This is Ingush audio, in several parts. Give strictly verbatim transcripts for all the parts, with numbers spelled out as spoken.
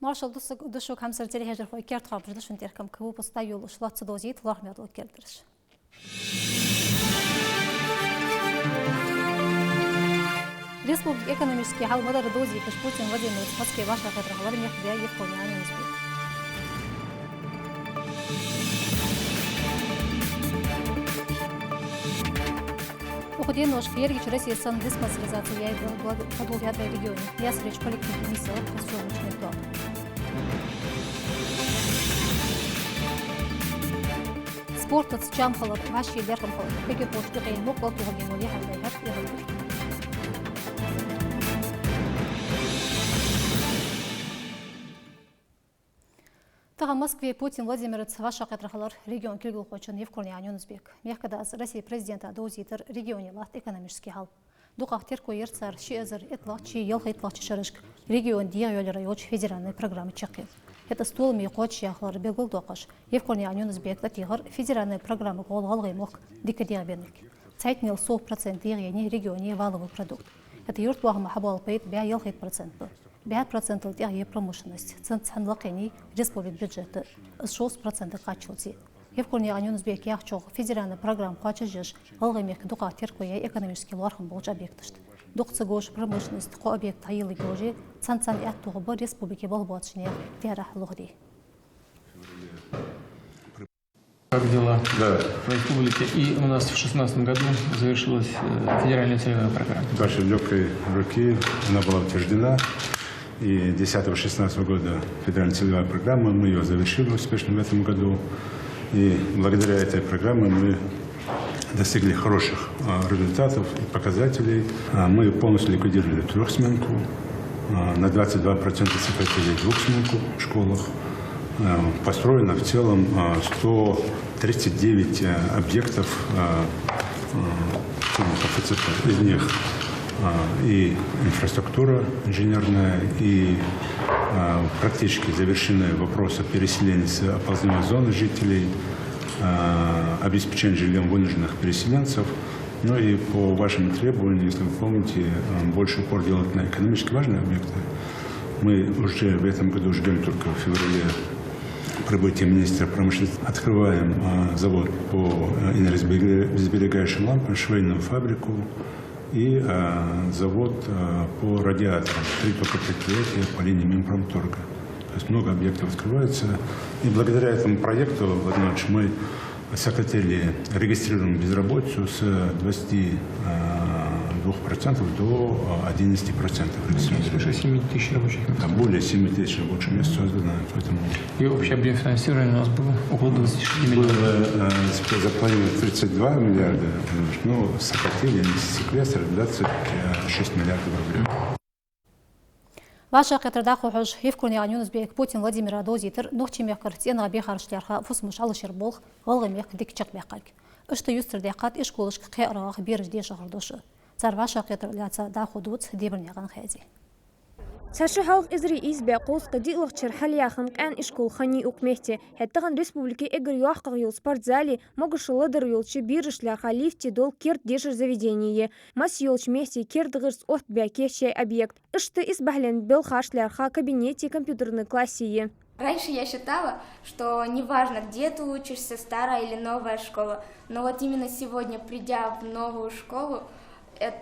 Маршал да шуга, хьамсара телехьежархой, керда хоамаш да шун теркама. Выпуск дӀайолалуш лоацца довзийт лоархӀаме дола кердараш. Республика экономически хьал ма дарра довзийташ, Путин Владимираца Москве вӀашагӀкхетар хилар мехкда Евкуранаькъан Юнус-Бека. Укх деношка ерригача Россе санна диспансеризаци яь дола, дола, дола яьд вай регионе. Ясареча поликлиникий миссел хозача мича метто. Спортаца чам хилар, вӀаший лерхӀам хилар. Кегий полча декъе мукъал тохаргйолаш яхьар дайхьар тӀехьа. Тахан Москве Путин Владимираца вӀашагӀкхетар хилар регион кулгалхочун Евкуранаькъан Юнус-Бека. Мехкда из Россе президента довзийтар регионе латта экономически хьал. ДукхагӀа терко йир цар ши эзар иттлагӀчеи ялхайттлагӀчеи шерашка регион дегӀайоалаяра йолча федеральни программа чакхъяла. ХӀаьта из толаме кхоачашъяь хилар белгалдоаккхаш, Евкуранаькъан Юнус-Бека тӀатехар федеральни программага гӀолла ГӀалгӀай мохк дика дегӀабеннилга. Цхьайттеи нолаш процент дегӀаяйнай регионе валовый продукт. ХӀаьта юртбоахама хьабоала пайда бӀаь ялхайтта процент ба. БӀаь процентал тӀехъяьй промышленность, цунца цхьана лакхъяьннай республика бюджет, из шовзткъа процентага кхаччалца. Евкуранаькъан Юнус-Бека яхачох, федеральни программа кхоачашъеш, ГӀалгӀай мехка дукхагӀа терко яьй экономически лоархӀам болча объекташта. Дукха ца говш промышленность, кхо объект хьайийлларгйолаш, цхьан-цхьан аьттув ба республике болх боацача наьха таьрахь лохаде. Как дела? Да. В республике. И у нас в шестнадцатом году завершилась, э, федеральная целевая программа. С вашей лёгкой руки она была утверждена. И десятого-шестнадцатого года федеральная целевая программа, мы её завершили успешно в этом году. И благодаря этой программе мы достигли хороших, а, результатов и показателей. А, мы полностью ликвидировали трёхсменку, а, на двадцать два процента сократили двухсменку в школах. А, построено в целом, а, сто тридцать девять, а, объектов, а, а, ФЦП. Из них, а, и инфраструктура инженерная, и, а, практически завершены вопросы переселения с оползневой зоны жителей, а, обеспечение жильём вынужденных переселенцев. Ну и по вашим требованиям, если вы помните, а, больше упор делать на экономически важные объекты. Мы уже в этом году ждём только в феврале прибытия министра промышленности. Открываем, а, завод по, а, энергосберегающим лампам, швейную фабрику и, а, завод, а, по радиаторам. Три только предприятия по линии Минпромторга. То есть много объектов открывается. И благодаря этому проекту, Владимир Владимирович, мы сократили регистрируемую безработицу с двадцати двух процентов до, а, одиннадцати процентов регистрированных. Свыше семи тысяч рабочих мест. Да, более семи тысяч рабочих мест создано. Поэтому и общий объем финансирования у нас было около двадцати шести миллиардов. Было, э, сп-, запланировано тридцать два миллиарда, ну, сократили, не секвестр, двадцать шесть миллиардов рублей. ВӀашагӀкхетар дӀахо хьожаш, Евкуранаькъан Юнус-Бека Путин Владимира довзийтар Нохчий мехкара цӀенагӀа бехараш лаьрхӀа фусамаш Ӏалашъяра болх ГӀалгӀай мехка дика чакхбаьккхарга. Иштта юстара даьккхад ишколашка кхаь аргӀагӀа бераш дешаргдола шу. Цар вӀашагӀкхетар лаьца дӀахо дувц Дебарнаькъан Хади. Цхьа шу хьалха эзар ийс бӀаь кхузткъеи диълагӀча шера хьалъяьха къаьна ишкол хиннай укх метте. ХӀаьта тахан республике эггара йоккхагӀа йола спортзали, могашал ледара йолча бераш лаьрхӀа лифти дола керда дешара заведени я. Масса йолча метте керда гӀирс оттабаь кийчъяьй объект. Иштта исбахьален белхаш лаьрхӀа кабинети компьютерни класси я. Раньше я считала, что неважно, где ты учишься, старая или новая школа, но вот именно сегодня, придя в новую школу, это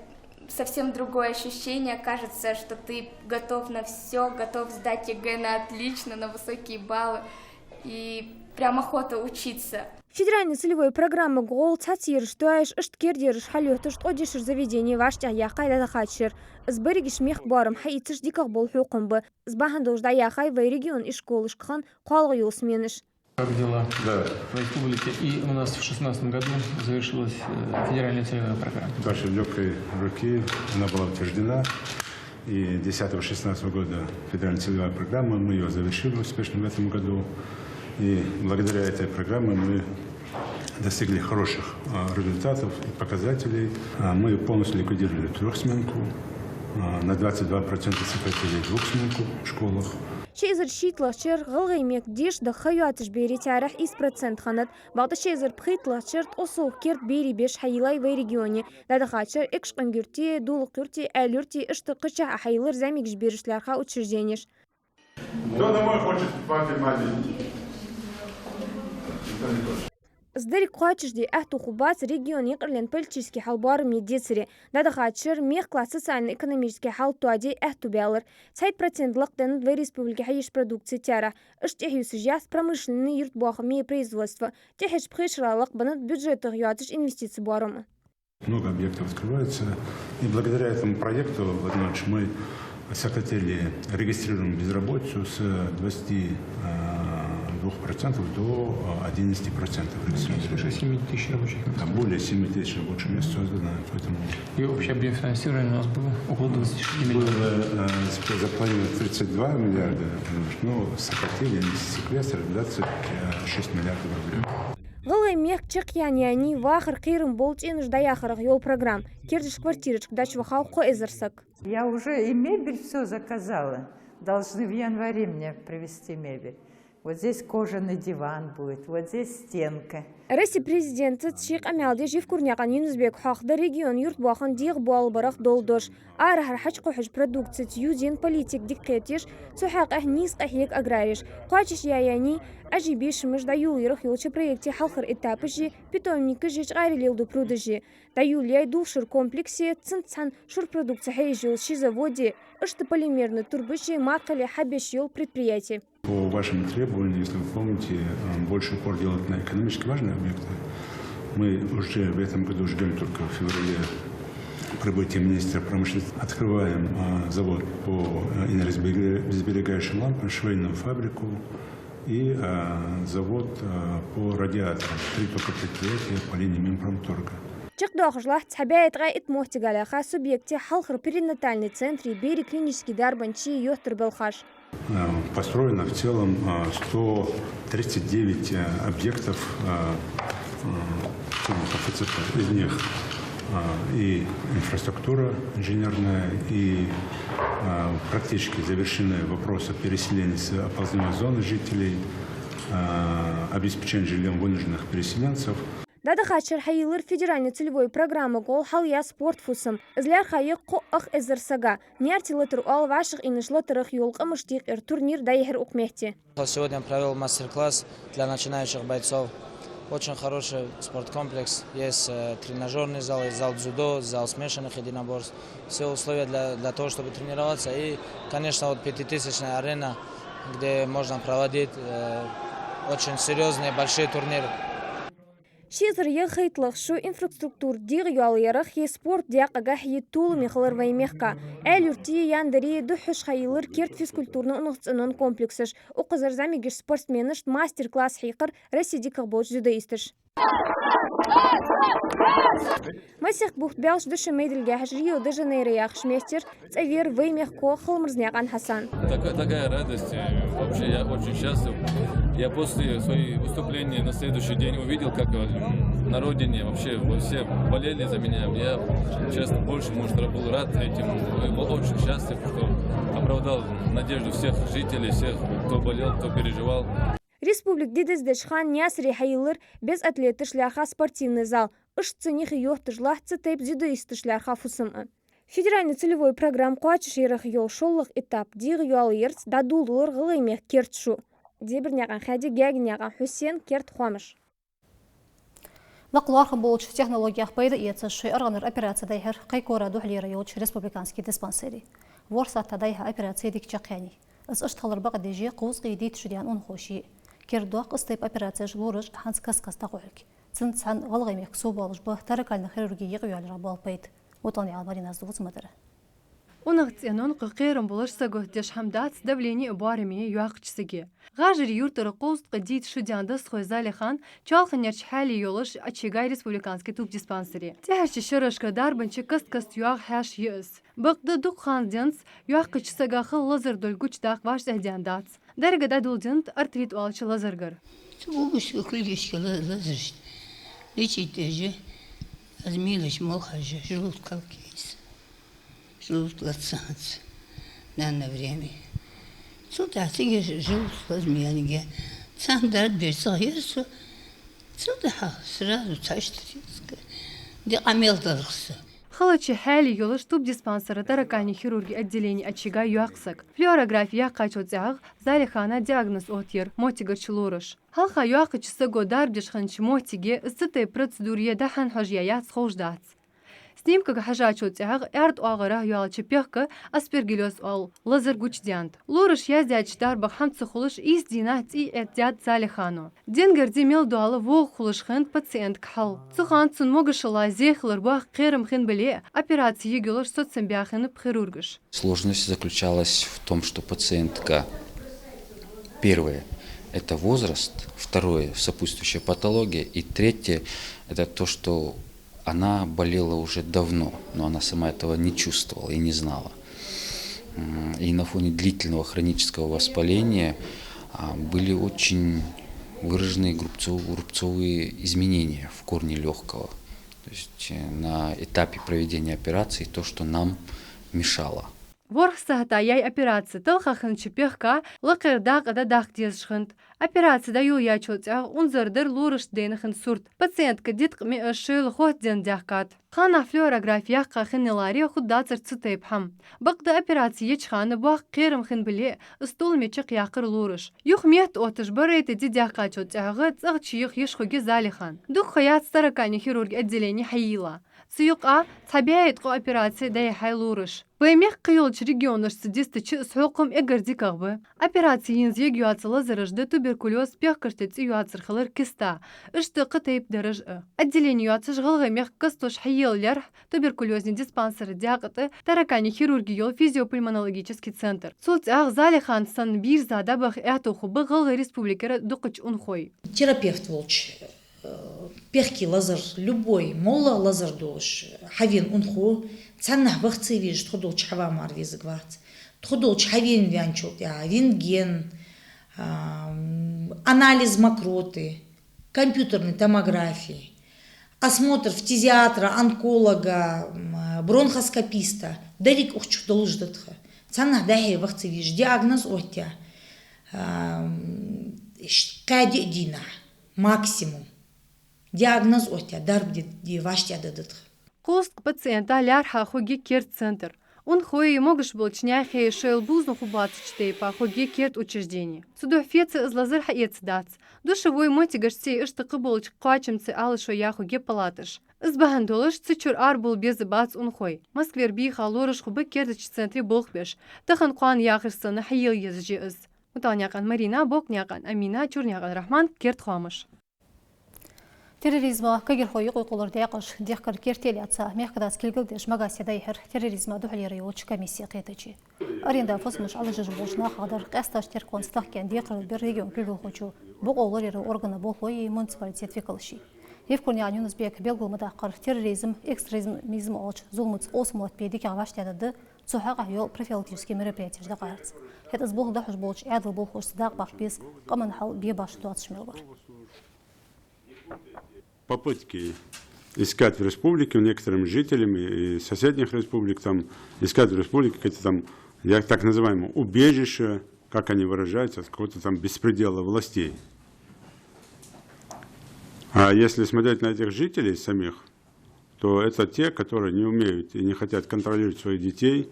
совсем другое ощущение. Кажется, что ты готов на всё, готов сдать ЕГЭ на отлично, на высокие баллы, и прям охота учиться. Федеральни целевой программага гӀолла цхьацца ераш тоаеш, иштта керда ераш хьалъотташ, ткъо дешара заведени вӀаштӀехьаяьккхай дӀадахача шера. Из берригаш мехка боарам хьаийцаш дикагӀа бола хьокхам ба. Из бахьан долаш дӀаяьхай вай региона ишколашка хинна кхоалагӀа йола сменаш. Как дела? Да. В республике. И у нас в шестнадцатом году завершилась, э, федеральная целевая программа. С вашей лёгкой руки она была утверждена. И десятого-шестнадцатого года федеральная целевая программа, мы её завершили успешно в этом году. И благодаря этой программе мы достигли хороших, а, результатов и показателей. А, мы полностью ликвидировали трёхсменку, а, на двадцать два процента сократили двухсменку в школах. Ши эзар шийтталагӀча шера ГӀалгӀай мехка деша даха ха йоацаш берий таьрахь ийс процент хиннад. Бакъда ши эзар пхийтталагӀча шера ткъо совгӀа керда берий беш хьайийллай вай регионе. ДӀадахача шера Экажкъонгий-Юрта, ДулахъYурта, Аьла-Юрта, иштта кхычахьа хьайийллар зӀамигаш бераш лаьрхӀа учрежденеш. Кто домой хочет, папе, маме? Никто не хочет. Из деррига кхоачашде аьттув хургбац региона юкъарлен политически хьал боараме децаре. ДӀадахача шера мехка латта социально-экономически хьал тоаде аьттув баьлар. Цхьайтта процент лакхденнад вай республике хьаеш продукци таьрахь. Иштта тӀехьаювсаш яц промышленни юртбоахама производство. ТӀехьарча пхе шера лакхбеннад бюджетах йоацаш инвестици боарам. Много объектов открывается. И благодаря этому проекту, Владимир Владимирович, мы сократили регистрируемую безработицу с двадцати двух процентов до одиннадцати процентов регистрированных. Уже семь тысяч рабочих мест. Да, более семи тысяч рабочих мест создано. Поэтому и общий объем финансирования у нас было около двадцати шести миллиардов. Было, э, сп-, запланировано тридцать два миллиарда, ну, сократили, секвестр двадцать шесть миллиардов рублей. ГӀалгӀай мехка чакхъяьнна яьннай вахара кхерам бола цӀенош дӀаяхарах йола программа. Кердача квартирашка дӀачувахав кхо эзар саг. Я уже и мебель всё заказала. Должны в январе мне привезти мебель. Вот здесь кожаный диван будет, вот здесь стенка. Россе Президента ший къамаьл деш Евкурнаькъан Юнус-Бека хьоахадаьд региона юртбоахама дегӀа болабарах дола дош. Арахьара хьачукхухьача продукцеца ювзаенна политика дика кхеташ, цу хьакъехьа нийса къахьег аграреш. Кхоачашъяь яьннай Ӏажий бешамаш дӀайолаярах йолча проекта хьалхара этапаш а, питомникаш а, чкъаьра леладу прудаш а. ДӀайолаяьй дулх шура комплекс а, цунца цхьана шура продукци хьаеш йола ши завод а, иштта полимерни турбаш а, мархал а хьабеш йола предприяти. По вашему требованию, если вы помните, э, больше упор делать на экономически важные объекты. Мы уже в этом году ждём только в феврале прибытия министра промышленности. Открываем, э, завод по, э, энергосберегающим лампам, швейную фабрику и, э, завод, э, по радиаторам. Три только предприятия по линии Минпромторга. Чакхдоахаш латт цхьа бӀаь ткъаь итт моттигах лаьрхӀа субъекте хьалхара перинатальни центри, берий клинически дарбанчи, йоттара балхаш. Э, построено в целом, э, сто тридцать девять, э, объектов, э, э, ФЦП. Из них, э, и инфраструктура инженерная, и, э, практически завершены вопросы переселения с оползневой зоны жителей, э, обеспечения жильём вынужденных переселенцев. ДӀадахача шера хьайийллар федеральни целевой программа гӀолла хьалъяь спорта фусам. Из лаьрхӀа я кхо ах эзар сага. Наьрти латар оал вӀашагӀъийнача латарах йола къамашта юкъера турнир дӀайихьар укх метте. Сегодня провёл мастер-класс для начинающих бойцов. Очень хороший спорткомплекс. Есть, э, тренажёрный зал, есть зал дзюдо, зал смешанных единоборств. Все условия для, для того, чтобы тренироваться. И, конечно, вот пятитысячная арена, где можно проводить, э, очень серьёзные большие турниры. Ши эзар ялхайтталагӀа шу инфраструктура дегӀайоалаярах е спорт декъагахьа е толаме хилар вай мехка. Аьлий-Юртарча Яндаре духхьашха хьайийллар керда физкультурни унахцӀенон цӀенон комплексаш. Укхазара зӀамигача спортсменашта мастер-класс хьийхар Россе дикагӀа болча дзюдоисташа. Масех бутт баьлча Душанбе Майдилгехьа Рио-де-Жанейро яхача меттера цӀавера вай мехкахо Халмурзнаькъан Хьасан. Такая, такая радость, э, вообще я очень счастлив. Я после своих выступлений на следующий день увидел, как, э, на родине вообще все болели за меня. Я, честно, больше, может, был рад этим. Я был очень счастлив, что оправдал надежду всех жителей, всех, кто болел, кто переживал. Республика дӀадиззадеча хана Наьсаре хьайийллар беза атлеташта лаьрхӀа спортивни зал. Иштта цун юхе йотташ латт цу тайпара дзюдоисташта лаьрхӀа фусам а. Федеральни целевой программа кхоачашъярах йола шоллагӀа этап дегӀайоалаярца дӀадоладелар ГӀалгӀай мехка керда шу. Дебирнаькъан Хади, Гаьгенаькъан Хьусен, «Керда хоамаш». Лакха лоархӀам болча технологех пайда эцаш, шоай аргӀанара операци дӀайихьар кхайкара духьалера йолча республикански диспансере. ВорхӀ сахьата дӀайихьа операци дика чакхъяьннай. Из иштта хилара бакъдеш я кхузткъеи дийтта шу даьнна унахоши. Кердадоаккх из тайпара операцеш лораш хӀанз каст-каста дӀахьулга. Цунца цхьана ГӀалгӀай мехка совбоалаш ба торакальни хирурги юкъеяьларах бола пайда. Муталнаькъан Ӏаьлмарина аз дувц ма дара. УнахцӀенон кхы кхерам болаш сагот деш хӀама дац давлени а боараме йоккхача сага. ГӀажарий-Юртара кхузткъеи дийтта шу даьнна дастхой Залихан чоалханерча хьале йолаш Ӏочуйигай республикански тубдиспансере. ТӀехьарча шерашка дарбанче каст-каста йоагӀа хьаьша я из. Бакъда дукха хана денз йоккхача сага хала лазар долга гучадаккха вӀаштӀехьадаьнна дац. Деррига дӀадоладеннад артрит оалача лазаргара. Цу губашка, кулгашка ла-, лазараш лечить деш, аз мелочь молхаш, желудка калкейс. Желудка лаца хӀанз данное время. Цул тӀехьа цига желудка лазма яьннай. Цхьан дарба бер ца гӀер со. Цул тӀехьа сразу цхьа иштта резко декъа мел далар со. Халача хьале йолаш тубдиспансера таракани хирурги отделене Ӏочуяьннай йоккха саг. Флюорографи яьккхачул тӀехьагӀа Залихана диагноз оттаяьр моттигарча лораша. Хьалха йоккхача саго дарба деш хиннача моттиге из цу тайпара процедура е дӀахьа хьожаяь яц ховш дац. Снимкага хьежачул тӀехьагӀа аьрда оагӀорахьа йолча пехка аспергиллёз оал лазар гучадаьннад. Лораша яздаьча дарбах хӀама ца хулаш, ийс дийнахьа цӀий эттад Залихано. Денгара ди мел дола вогӀа хулаш хиннад пациентка хьал. Цу хана цун могашала зе хилар боккха кхерам хинна бале а, операци ергйолаш соцам баь хиннаб хирургаша. Сложность заключалась в том, что пациентка, первое, это возраст, второе, сопутствующая патология, и третье, это то, что она болела уже давно, но она сама этого не чувствовала и не знала. М, и на фоне длительного хронического воспаления, а, были очень выражены рубцов-, рубцовые изменения в корне лёгкого. То есть, э, на этапе проведения операции то, что нам мешало. ВорхӀ сахьата яьй операци. Талха хиннача пехка лакхера дакъа дӀадаккха дезаш хиннад. Операци дӀайолаяьчул тӀехьагӀа унзара дар лорашта дайна хинна сурт. Пациентка диткъа миа шоайла хотта денна даьхкад. Ханнахьа флюорографи яьккха хиннадаларе хургдацар цу тайпа хӀама. Бакъда операци еча хана боккха кхерам хинна бале а, из толаме чакхъяьккхар лораша. Юха метта отташ барайтта ди даьхкачул тӀехьагӀа цӀагӀа чуйиха йиш хургья Залихана. Дукха ха яц таракани хирурги отделене хьайийлла. Цу юкъа цхьа бӀаьи ткъо операци дӀаяхьай лораша. Вай мехка кхыйолча регионашца дистача, из хьокхам эггара дикагӀа ба. Операци еза ергйоаца лазараш да туберкулёз, пехкашта тӀа цӀи йоацар хилар, киста, иштта кхы тайпа дараш а. Отделени йоацаш ГӀалгӀай мехка кастош хьайийлла лаьрхӀа туберкулёзни диспансера даькъа тӀа таракани хирурги йола физиопульмонологически центр. Цул тӀехьагӀа Залихана санна бийрза дӀабаха аьттув хургба ГӀалгӀай Республикера дукхача унахой. Терапевт волча, э, пехке лазар, любой моллагӀа лазар долаш хьавена унахо, цхьаннахьа ваха ца везаш, тхо долча хьава мара везаргвац. Тхо долча хьавена ваьнначул тӀехьагӀа рентген, ам, анализ мокроты, компьютерный томография, осмотр фтизиатра, онколога, м, бронхоскописта, деррига укх чу долаш да тха. Цхьаннахьа дӀа-хьа ваха ца везаш, диагноз оттаяь, ам, ш-, кхаь-диъ дийнахьа максимум. Диагноз оттаяь, дарба де, де вӀаштӀехьдаргда тха. Кхузткъа пациента лаьрхӀа хургья керда центр. Унахой, могаш болча наьхеи шоайла бувзам хургбоацача тайпа хургья керда учреждени. Цудухьа феца из лазар хьаэцаргдац. Душевой моттигашцеи иштта кхыболча кхоачамцеи Ӏалашо яь хургья палаташ. Из бахьан долаш цу чура арабовла безаргбац унахой. Москвера бийха лораш хургба кердача центре болх беш, тахан кхоана яхар санна хьайийлла езаш я из. Муталнаькъан Марина, Бокнаькъан Амина, Чурнаькъан Рахьман, «Керда хоамаш». Терроризма кагирхой юкъе кхоллара даькъаш дехкара керте лаьца, мехка дац кулгалдеш Магасе дӀайихьар терроризма духьале яра йолча комиссе кхетаче. Аренда фусамаш Ӏалашдеш болча наха хьадара къаьстта теркам цхьа тахкан декхарал бер региона кулгалхочо, бокъо лораяра органа болхлои муниципалитета векалаши. Евкурнаькъан Юнус-Бека белгалдаьккхар терроризм, экстремизм оалача зуламаца къовсам латтабе дикагӀа вӀаштӀехьдаргда цу хьакъехьа йола профилактически мероприятеш дӀакъарарца. ХӀаьта из болх дӀахьош болча Ӏаьдала болхлошца дакъа баккха беза, къаман хьал бе башха доацаш мел вар. Попытки искать в республике, некоторым жителям и, и соседних республик, там, искать в республике какие-то там, я так называемые, убежища, как они выражаются, от какого-то там беспредела властей. А если смотреть на этих жителей самих, то это те, которые не умеют и не хотят контролировать своих детей,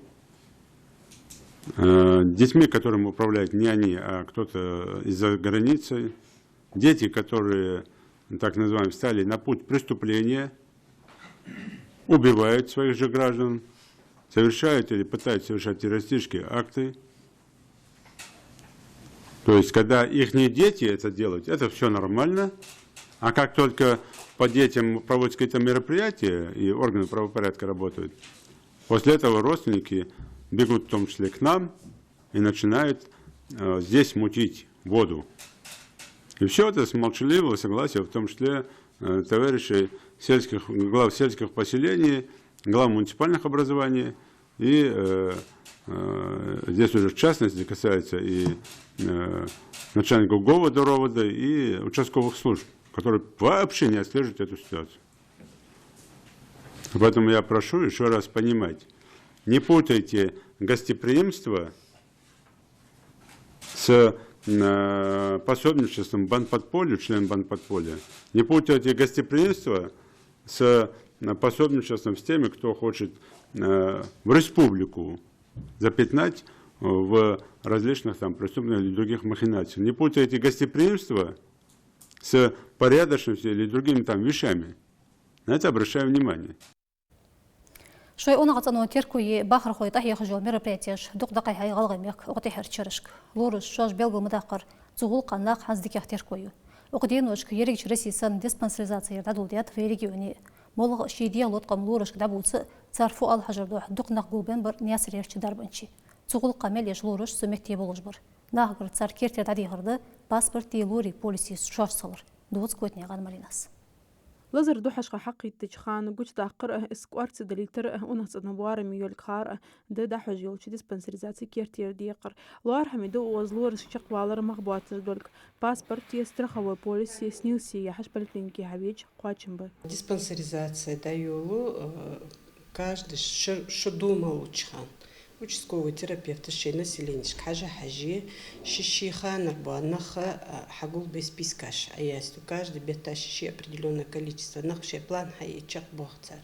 э, детьми, которым управляют не они, а кто-то из-за границы, дети, которые, так называемые, встали на путь преступления, убивают своих же граждан, совершают или пытаются совершать террористические акты. То есть, когда ихние дети это делают, это всё нормально. А как только по детям проводятся какие-то мероприятия, и органы правопорядка работают, после этого родственники бегут в том числе к нам и начинают, э, здесь мутить воду. И всё это с молчаливого согласия, в том числе, э, товарищей сельских, глав сельских поселений, глав муниципальных образований. И, э, э, здесь уже в частности касается и, э, начальников ГОВО, ДОРОВОДа, и участковых служб, которые вообще не отслеживают эту ситуацию. Поэтому я прошу ещё раз понимать, не путайте гостеприимство с, э, пособничеством бандподполью, член бандподполья. Не путайте гостеприимство с, на пособничество с теми, кто хочет, э, в республику запятнать, э, в различных там преступных или других махинациях. Не путайте гостеприимство с порядочностью или другими там вещами. На это обращаю внимание. Шоай унахцӀено теркам бе бахархой тӀахьехаш йола мероприятеш дукха дӀакхайкай ГӀалгӀай мехка укх тӀехьарча шерашка. Лораш шоаш белгал ма даккхара, цу гӀулакха нах хӀанз дикагӀа теркам бу. Укх деношка ерригача Россе санна диспансеризаци ер дӀадоладаьд вай регионе. МоллагӀа ший дегӀа латкъам лорашка дӀабувца, цар фу оал хьажар духьа дукха нах гулбеннабар Наьсарерча дарбанче. Цу гӀулакха мел эш лораш цу метте болаш бар. Нахагара цар керттера дӀадехар да паспортеи лорий полисеи шоашца хилар. Дувц Котнаькъан Маринас. Лазар духьашха хьакхийттача хана гучадаккхар а, из кӀоарга ца далийтар а, унахцӀено боараме йолга хар а да дӀахьош йолча диспансеризаци керттера декхар. ЛоархӀаме да укхаза лорашка чакхвалар мах боацаш долга. Паспорте, страховой полисе, СНИЛСе яхаш поликлинике хьавеча кхоачам ба. Диспансеризаци дӀайолалу, э, каждый шу, шу дума луча хана. Участковый терапевташ шоай населенешка хьажа-хьаже, ши-ши ханара бола нах, а, хьагулбе спискаш Ӏояздеш. Каждый бетта ши-ши определённое количество нах шоай план хьае чакхбоах цар.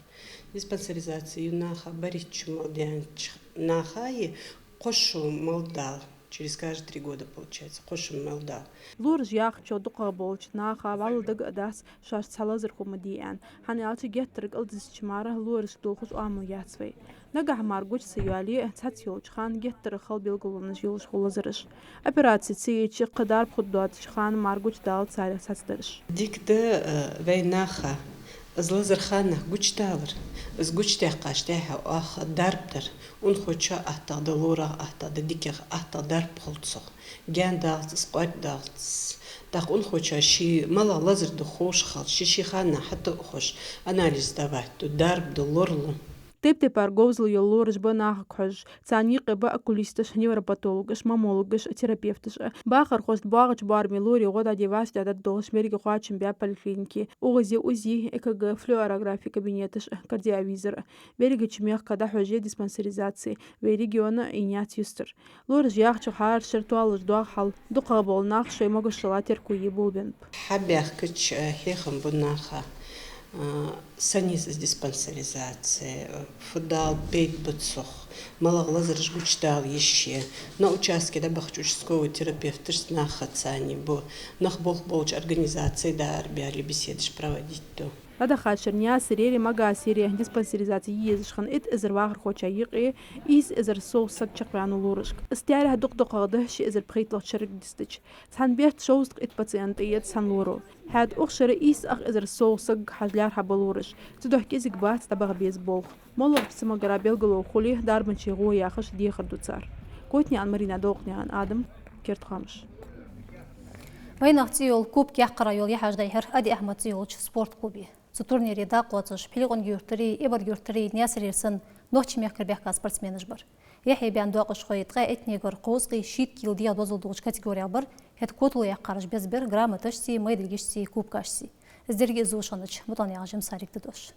Диспансеризаци ю наха баритча мел даьннача нахаи кхо шу мел дала. Через каждые три года, получается, кхо шу мел дала. Лораш яхачох дукхагӀа болча наха вӀалла дага а дац шоашта цхьа лазар хургда аьнна. ХӀана аьлча геттара кӀалдисача мара лорашка долхаш оамал яц вай. Нагахьа мара гуча ца йоалае, цхьацца йолча хана геттара хала белгалонаш йолаш хул лазараш. Операци ца еча, кхы дарба хургдоацача хана мара гучадала царех цхьаццадараш. Дика да, э, вай наха из лазар ханнахьа гучадалар, из гучадаьккхача тӀехьа оаха дарба дар, унахочоа аттагӀа да, лорах аттагӀа да, диках аттагӀа дарба хул цох. Гаьна далац из, кӀоарга далац из. ТӀаккха унахочоа ший малагӀа лазар да ховш хилча, ший-ший ханнахьа хьатохаш, анализ сдавать ду, дарба ду, лоралу. Тайп-тайпара говзал йола лораш ба нахага хьожаш. Царна юкъе ба окулисташ, невропатологаш, маммологаш, терапевташ а. Бахархошта боагӀача боараме лорий гӀо дӀаде вӀаштӀехьдаргдолаш беррига кхоачам баьб поликлинике. Укхаза я УЗИ, ЭКГ, флюорографи кабинеташ а, кардиовизор а. Берригача мехка дӀахьош я диспансеризаци, вай региона а ийна яц юстара. Лораш яхачох, хӀара шера тоалуш доагӀа хьал, дукхагӀа бола нах шоай могашалла теркам бе болабеннаб. Хьабаьхкача, э, хьехам бу наха, э, сенна я из диспансеризаци, э, фу дала пайда ба цох, малагӀа лазараш гучадала йиш я. На участке дӀабахача участковый терапевташца нахаца цхьана бу, нах болх болча организацеи дӀаарабаьле беседаш проводить ду. ДӀадахача шера Наьсареи Магасереи диспансеризаци е езаш хинна итт эзар вахархочоа юкъе ийс эзар совгӀа саг чакхваьннав лорашка. Из таьрахь дукха-дукхагӀа да ши эзар пхийтталагӀча шерага дистача. Цхьан бетта шовзткъа итт пациент тӀаэц цхьан лоро. ХӀаьта укх шера ийс ах эзар совгӀа саг хьажа лаьрхӀа ба лораш. Цудухьа кӀезига бац дӀабаха беза болх. МоллагӀча цамогара белгало хуле, дарбанче гӀо яхаш дехар ду цар. Котнаькъан Марина, Долакнаькъан Адам, «Керда хоамаш». «Вайнах» цӀи йола кубок яккхара йола яхьаш дӀайихьар Ади-Ахьмад цӀи йолча спорт клубе. Цу турнире дакъа лоацаш Пхьилекъонгий-Юртареи, Эбарг-Юртареи, Наьсарера санна, нохчий мехкара баьхка спортсменаш бар. Яхье баьнна доакъашхой ткъаь иттанегара кховзткъеи шийтта кила дегӀа дозал долча категорех бар, хӀаьта котало яьккхараш безабир грамоташцеи, майдилгашцеи, кубкашцеи. Из деррига а зувш хиннача Муталнаькъан Жамсарага да дош.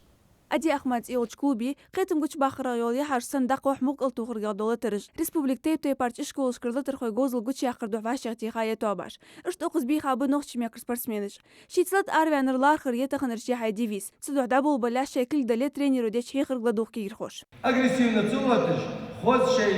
Ади-Ахьмад цӀи йолча клубе кхетам гучабахарах йола яхьаш санна дӀакхухь мукъалтохаргех дола латараш. Республика тайп-тайпарча ишколашкара латархой говзал гучаяккхар духьа вӀашагӀтеха я тоабаш. Иштта укхаза бийха ба нохчий мехкара спортсменаш. Шийца лата араваьннар лархӀар я таханарча яхьай девиз. Цудухьа дӀаболабаллехь шоай кулг дале тренеро деча хьехарга ладувгӀа кагирхоша. Агрессивно ца латаш, хоза шоай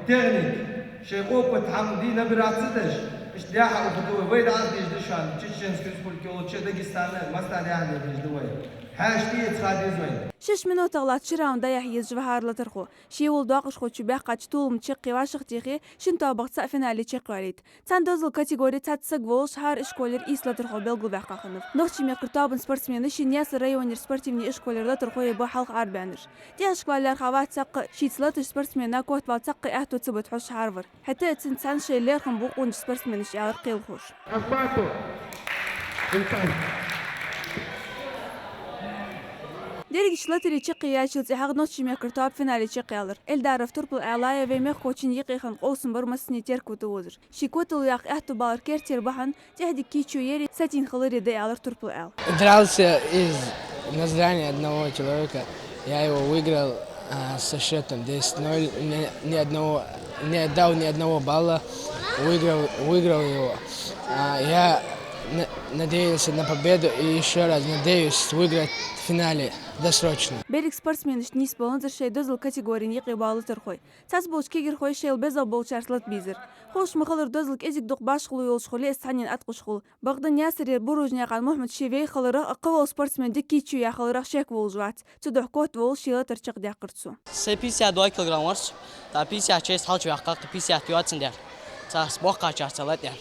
техника, шоай опыт хьама де набираться деш, иштта дехьа ухаргда вай, вай дӀа а дезаш да шоана, Чеченская Республика йолча Дагестана, масса дехьа дезаш да вай. Хьаьша тӀаэца ха деза вайна. Шишша минутах латта ши раунд дӀаяхьа езаш ва хӀара латархо. Ше волча доакъашхочо баьккхача толамца чаккхе вӀашагӀтехе, шин тоабах цаӀ финале чакхйоалийт. Цхьан дозала категоре цхьацца саг волаш хӀара ишколера ийс латархо белгалбаьккха хиннав. Нохчий мехкара тоабан спортсменаши Наьсар районера спортивни ишколера латархои ба хьалха арабаьннараш. ТӀехьашка вала лаьрхӀа вац цхьаккха а, шийца латача спортсмена котвала цхьаккха а аьттув ца битача хьарвар. ХӀаьта а цунца цхьана шоай лерхӀам бу къонача спортсменашта, аьлар кхелахоша. Ахматов. Дерригача латаре чаккхе яьчул тӀехьагӀа нохчий мехкара тоаба финале чакхъяьлар. Эльдаров Турпал-Ӏаьлай вай мехкахочун юкъе хинна къовсам бар массане теркам тӀаозаш. Ший котало яккха аьттув балар керттера бахьан тӀехьадика кийчо яри, сатийна хилари да, аьлар Турпал-Ӏаьлас. Дрался из Назрани одного человека. Я его выиграл, а, со счётом десять ноль. Ни, ни одного, не отдал ни одного балла. Выиграл, выиграл его. А, я на-, надеялся на победу и ещё раз надеюсь выиграть в финале. Досрочно. Берригача спортсменашта нийсбеннаб шоай дозал категорен юкъе бола латархой. Цхьаболча кагирхой шоайла безам болчарца лата безар. Ховш ма хиллара, дозал кӀезига дукха башхало йолаш хуле, из цхьаннена Ӏаткъаш хул. Бакъда Наьсарера Буружнаькъан Мухьмад ший вай хиларах, кхывола спортсмен дика кийчо яь хиларах шек волаш вац. Цудухьа котвоалаш ший латар чакхдаккхар цо. Се пятьдесят два килограмм вар со, тӀаккха пятьдесят шесть хьалчу ваьккхар, пятьдесят йоаццандаь. Цхьа боккхагӀчарца латадаьннад.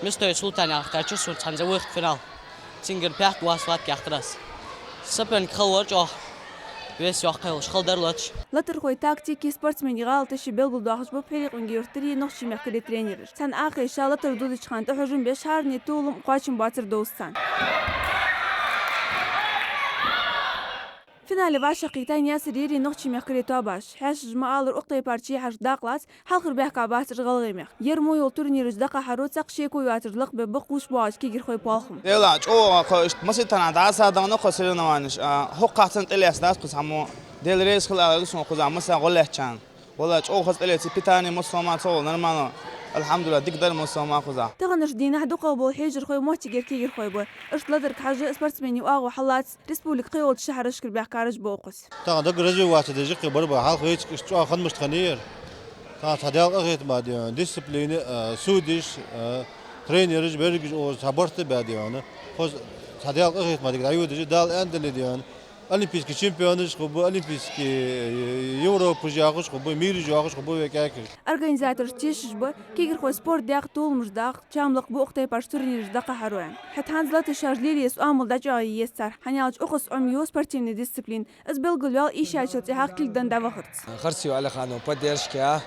Мистоев Султан яхача чу сона цхьанне вахт финал. Цунгара пятьдесят два схватка яьккхар аз. Соперник хала вар чӀоагӀа. Вес йоккха йолаш, хала дар латаш. Латархой тактики, спортсмена гӀалаташ белгалдоахаш ба Пхьилекъонгий-Юртареи Нохчий мехкареи тренераш. Цхьан Ӏохайша латар дувцача хана тӀахьожам беш, хӀаране толам, кхоачам боацар довз царна. Финале вӀашагӀкхийтай Наьсаререи Нохчий мехкареи тоабаш. Хьаьшаша ма аллара, укх тайпарча яхьарашка дакъа лаца, хьалхара баьхка бац уж ГӀалгӀай мехка. Ер мо йола турнираш дӀакхахьаро цхьаккха шеко йоацар лакхбе бакъ гуш боагӀача кагирхой болх ба. Делахь, чӀоагӀа кхы иштта массайтта дӀасадаьннад кхы соревнованеш, а, хӀокхахь санна тӀалаьцадац кхы цхьа мо. Дела реза хилва аьлар сона кхузахь масса гӀо лаьттачарна. Валлахь, чӀоагӀа хоза тӀалаьцай, питание массо а ма ца гӀо, нормально. Алхьамдулиллахь, дика дар массо а ма кхузахь. Таханарча дийнахьа дукхагӀбола хьежархой моттигера кагирхой ба. Иштта латарга хьажа, спортсмений оагӀув хьаллаца, республика кхыйолча шахьарашкара баьхкараш ба укхаза. Тахан даггара развиваться деш, иккхе барба, хьалха вайцига иштта чӀоагӀа ханмашта хиннаяр. Тахан цхьа Даьла къахетам ба, дисциплина, а, судьяш, а, тренераш, берригаш оалаш цхьа барт ба, дий хьона. Хоза цхьа Даьла къахетам ба дика дӀайодаш, Дала аьннадале, дий хьона. Олимпийски чемпионаш хургба, олимпийски, э, Европаш яхаш хургба, мираш яхаш хургба вай кӀаьнкаш. Организатораш тешаш ба, кагирхой спорт даккха, толамаш даккха, чам лакхбу укх тайпарча турнираш дӀакхахьаро. ХӀаьта хӀанз латаш шоаш лелае оамал дӀачӀоагӀъе еза цар, хӀана аьлча укхаза Ӏомаю спортивни дисциплина. Из белгалваьл ийшачул тӀехьагӀа кулг даь вахарца. Харциев Алиханова поддержка, а,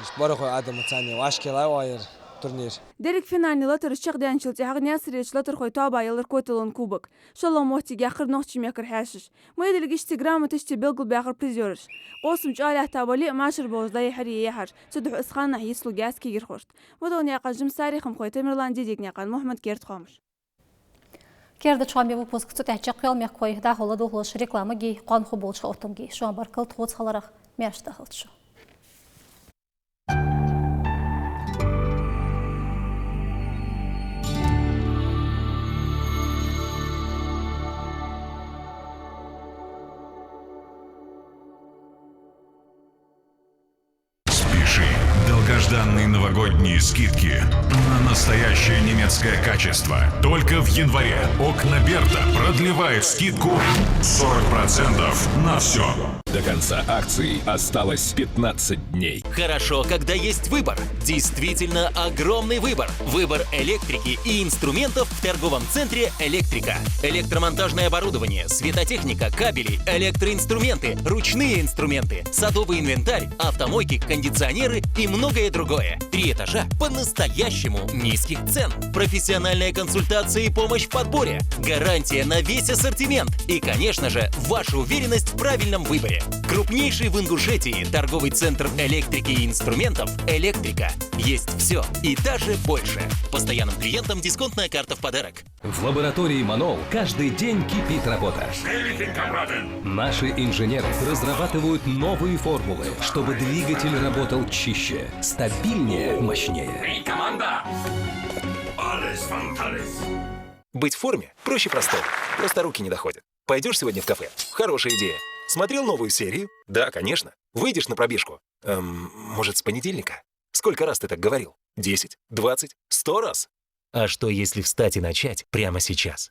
иштта бархӀой Адама царна вӀашкалай оаяр турнир. Деррига финальни латараш чакхдаьнначул тӀехьагӀа Наьсарерча латархой тоаба елар коталон кубок. ШоллагӀа моттиг яьккхар Нохчий мехкара хьаьшаша. Майдилгашцеи грамоташцеи белгалбаьхар призёраш. Къовсам чӀоагӀа лаьтта бале а, машар болаш дӀаяхьар е яхьаш. Цудухьа из ханнахьа йицлургьяц кагирхошта. Муталнаькъан Жансари, Хамхой Тамерлан, Дидикнаькъан Мухьмад, «Керда хоамаш». Керда хоамий выпуск цу тӀа чакхъяьлар, мехкахой. ДӀахо ладувгӀалаш рекламагеи къонахий болча хаоттамгеи. Шоана баркал тхоца хиларах, маьрша дахалда шо. Спеши. Долгожданные новогодние скидки на настоящее немецкое качество. Только в январе Окна Берта продлевает скидку сорок процентов на всё. До конца акции осталось пятнадцать дней. Хорошо, когда есть выбор. Действительно огромный выбор. Выбор электрики и инструментов в торговом центре «Электрика». Электромонтажное оборудование, светотехника, кабели, электроинструменты, ручные инструменты, садовый инвентарь, автомойки, кондиционеры и многое другое. Три этажа по-настоящему низких цен. Профессиональная консультация и помощь в подборе. Гарантия на весь ассортимент. И, конечно же, ваша уверенность в правильном выборе. Крупнейший в Ингушетии торговый центр электрики и инструментов «Электрика». Есть всё и даже больше. Постоянным клиентам дисконтная карта в подарок. В лаборатории «Манол» каждый день кипит работа. Наши инженеры разрабатывают новые формулы, чтобы двигатель работал чище, стабильнее, мощнее. Быть в форме проще простого. Просто руки не доходят. Пойдёшь сегодня в кафе? Хорошая идея. Смотрел новую серию? Да, конечно. Выйдешь на пробежку? Эм, может, с понедельника? Сколько раз ты так говорил? Десять, двадцать, сто раз? А что, если встать и начать прямо сейчас?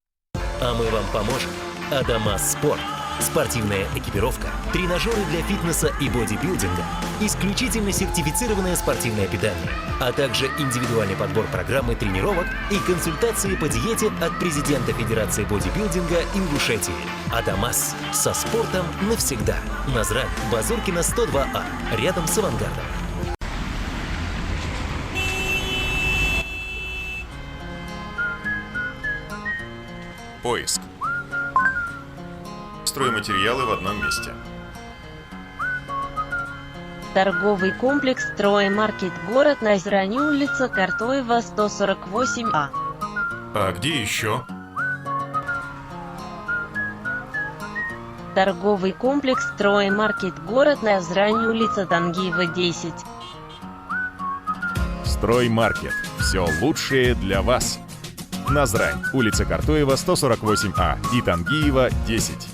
А мы вам поможем. «Адамас Спорт». Спортивная экипировка, тренажёры для фитнеса и бодибилдинга, исключительно сертифицированное спортивное питание, а также индивидуальный подбор программы тренировок и консультации по диете от президента Федерации бодибилдинга Ингушетии. «Адамас». Со спортом навсегда. Назрань, Базоркина, сто два А, рядом с «Авангардом». Поиск. Стройматериалы в одном месте. Торговый комплекс «Строймаркет», город Назрань, улица Картоева, сто сорок восемь А. А где ещё? Торговый комплекс «Строймаркет», город Назрань, улица Тангиева, десять. «Строймаркет». Всё лучшее для вас. Назрань, улица Картоева, сто сорок восемь А и Тангиева, десять.